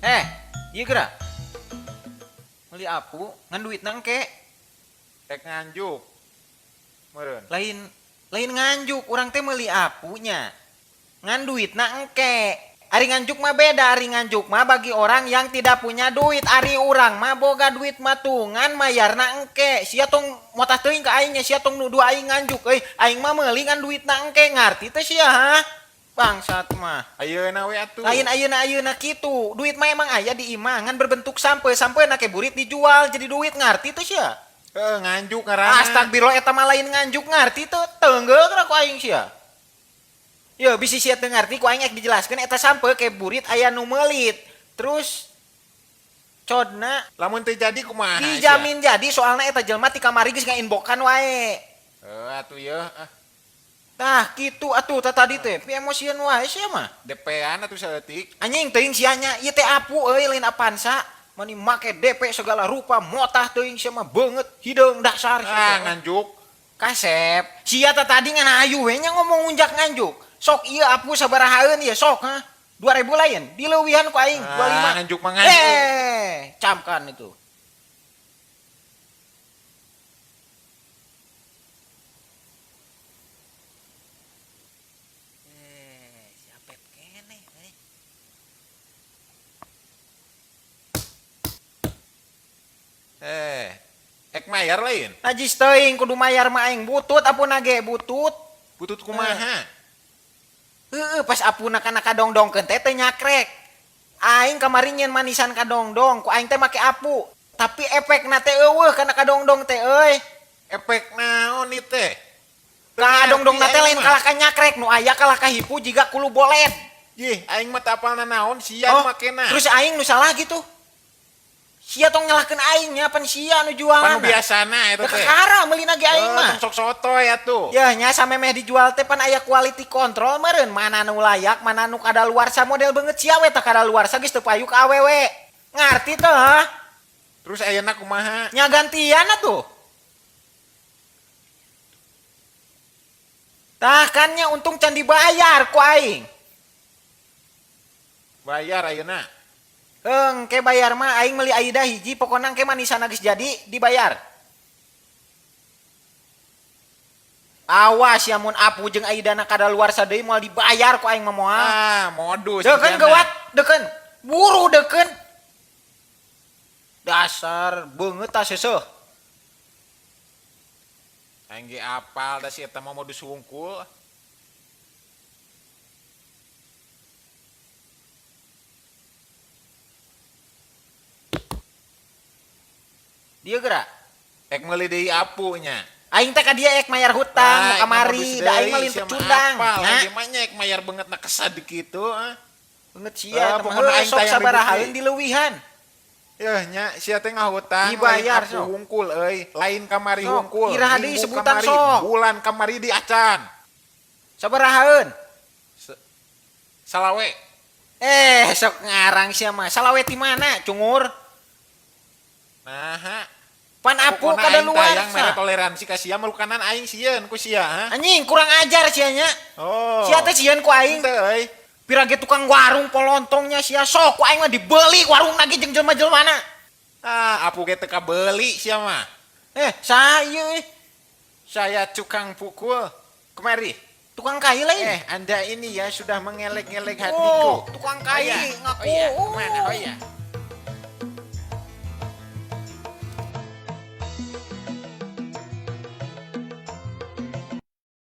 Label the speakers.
Speaker 1: Eh, ieu geura. Meuli apu ngan duitna engke.
Speaker 2: Rek nganjuk. Meureun.
Speaker 1: Lain lain nganjuk, urang teh meuli apunya. Ngan duitna engke. Ari nganjuk mah beda, ari nganjuk mah bagi orang yang tidak punya duit. Ari urang mah boga duit matungan mayarna engke. Sia tong motah teuing ka aing nya, sia tong nuduh aing nganjuk euy. Aing mah meuli ngan duitna engke, ngarti teh sia ha? Bangsat mah.
Speaker 2: Ayeuna we atuh.
Speaker 1: Lain ayeuna ayeuna kitu. Duit mah emang aya di imah ngan berbentuk sampe, sampe na ke burit dijual jadi duit, ngarti teh sia?
Speaker 2: Heuh, nganjuk ngaranna.
Speaker 1: Astagfirullah, eta mah lain nganjuk, ngarti teu? Teunggeul ku aing sia. Yo, bisi sia teu ngarti ku aing ek dijelaskeun, eta sampe ke burit aya nu meulit. Terus codna
Speaker 2: Lamun teu jadi kumaha sia?
Speaker 1: Dijamin jadi, soalna eta jelema ti kamari geus ngainbokan wae.
Speaker 2: Heuh atuh yeuh ah.
Speaker 1: Tah kitu atuh tah tadi teh, piemosian wae sia mah.
Speaker 2: DP-an atuh saeutik.
Speaker 1: Anjing teuing sia nya, ieu teh apu euy lain Avanza. Mani make DP segala rupa, motah teuing sia mah, beungeut hideung dasar sia
Speaker 2: Ah,
Speaker 1: teh.
Speaker 2: nganjuk.
Speaker 1: Kasep, sia teh tadi ngan hayu we nya ngomong unjak nganjuk. Sok ieu apu sabarahaeun ieu sok ha? 2000 lain, dileuwihan ku aing
Speaker 2: Ah,
Speaker 1: 25.
Speaker 2: nganjuk mah nganjuk.
Speaker 1: Eh, camkan itu. Eh, si Apep keneh euy.
Speaker 2: Eh, ek mayar lain.
Speaker 1: Najis teuing kudu mayar mah aing butut apuna ge butut.
Speaker 2: Butut kumaha?
Speaker 1: Heeh, pas apuna kana kadongdongkeun teh teu nyakrek. Aing kamari nyieun manisan kadongdong, ku aing teh make apu. Tapi efekna teh eueuh kana kadongdong teh euy.
Speaker 2: Efek naon ieu teh?
Speaker 1: Kadongdongna teh lain
Speaker 2: Aing mah.
Speaker 1: kalah ka nyakrek, nu aya kalah ka hipu jiga kulu bolet.
Speaker 2: Yih, aing mah teu apal nanaon sia
Speaker 1: Oh,
Speaker 2: makena.
Speaker 1: terus aing nu salah gitu. Sia tong nyalahkeun aing nya, pan sia nu jualan.
Speaker 2: Pan biasana eta teh.
Speaker 1: Kakara meuli ge aing mah.
Speaker 2: Tong sok sotoy atuh.
Speaker 1: Ya nya samemeh dijual teh pan aya quality control meureun, mana nu layak, mana nu kadaluarsa, model beungeut sia we tah kadaluarsa geus teu payu ka awewe. Ngarti teh ha?
Speaker 2: Terus ayeuna kumaha?
Speaker 1: Nya gantian atuh. Tah kan nya untung can dibayar ku aing.
Speaker 2: Bayar ayeuna.
Speaker 1: Engke bayar mah aing meuli Aida hiji, pokona engke manisan geus jadi dibayar. Awas ya mun apu jeung Aidana kadaluarsa deui moal dibayar ku aing mah moal.
Speaker 2: Ah, modus.
Speaker 1: Deukeun
Speaker 2: jigana.
Speaker 1: geuwat, deukeun. Buru deukeun. Dasar beungeut tah seuseuh.
Speaker 2: Aing ge apal da si eta mah modus hungkul.
Speaker 1: Dia gerak.
Speaker 2: Ek meuli deui apu nya.
Speaker 1: Aing teh ka dia ek mayar hutang
Speaker 2: Ah,
Speaker 1: nu kamari, da aing mah lain pecundang.
Speaker 2: Apal,
Speaker 1: Nya.
Speaker 2: aing mah nya ek mayar beungeut na kesad kitu ah.
Speaker 1: Beungeut
Speaker 2: Ah,
Speaker 1: sia eta mah.
Speaker 2: pokona
Speaker 1: Heuh,
Speaker 2: aing
Speaker 1: sok
Speaker 2: tayang
Speaker 1: sabarahaeun
Speaker 2: ribut deui.
Speaker 1: dileuwihan.
Speaker 2: Yeuh nya sia teh ngahutang
Speaker 1: Dibayar,
Speaker 2: lain apu
Speaker 1: sok.
Speaker 2: hungkul euy, lain kamari
Speaker 1: Sok,
Speaker 2: hungkul.
Speaker 1: iraha deui
Speaker 2: minggu
Speaker 1: sebutan,
Speaker 2: kamari,
Speaker 1: sok.
Speaker 2: bulan kamari di acan.
Speaker 1: Sabarahaeun?
Speaker 2: Salawe.
Speaker 1: Eh, sok ngarang sia mah. Salawe ti mana, cungur?
Speaker 2: Naha.
Speaker 1: Pan apu
Speaker 2: Pokona aing tayang mere
Speaker 1: kadaluarsa.
Speaker 2: toleransi ka sia melukanan aing sieun ku sia ha.
Speaker 1: Anjing kurang ajar sia nya.
Speaker 2: Oh.
Speaker 1: Sia teh sieun ku aing.
Speaker 2: Teu euy.
Speaker 1: Pira ge tukang warung polontongnya sia sok ku aing mah dibeli warung lagi jeung jelema-jelemana.
Speaker 2: Ah, apu ge teu kabeuli sia mah.
Speaker 1: Eh, saha ieu euy?
Speaker 2: Saya tukang pukul. Kemari.
Speaker 1: Tukang kai lain.
Speaker 2: Eh, Anda ini ya sudah mengelek-ngelek
Speaker 1: Oh,
Speaker 2: hatiku.
Speaker 1: tukang kai
Speaker 2: Oh, iya.
Speaker 1: ngaku.
Speaker 2: Oh, iya. Kemana? Oh iya.